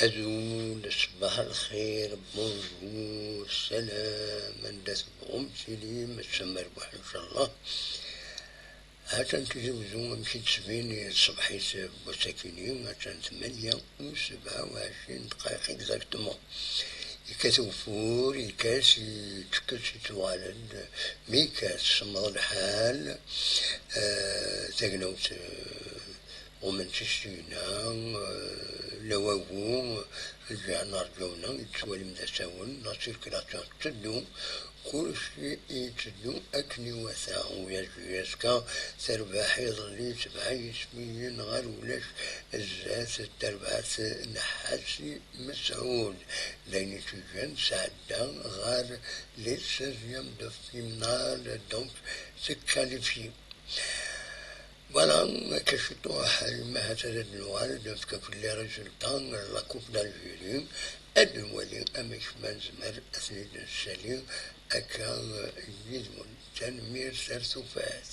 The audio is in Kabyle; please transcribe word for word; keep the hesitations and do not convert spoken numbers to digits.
Azul, ṣṣbeḥ lxir, bonjour, salam, anda tebɣum tilim, ass amerbuḥ, ncallah. Ha-tt-an Tizi Wezzu, amek i d-tettbin tṣebḥit n wass-akini, ha-tt-an tmanya u sebɛa u ɛecrin dqayeq exactement. Yekkat ugeffur, yekkat, yettekkes, yettuɣal-d, mi yekkat, semmeḍ lḥal, eh, tagnawt, eh, ɣummen-tt ccina, eh, lawagu, lǧiha n rǧawna, yettwalim d asawen, la circulation tetteddu, kullec yetteddu akken iwata. Uyazu azekka, terbaḥ iḍelli sebɛa yismiyen ɣer ulac zdat terbaɛt n Ḥasi Mesɛud, d ayen i tt-iǧǧan tesɛedda ɣer les seizièmes de finale, donc se qualifie. Voilà, akka ciṭuḥ, ma ha-tt-a ad d-nuɣal ad nefk akk les résultats n la Coupe d'Algérie, ad nwali amek ma nezmer ad ten-id-nessali akka yid-wen. Tanemmirt ar tufat.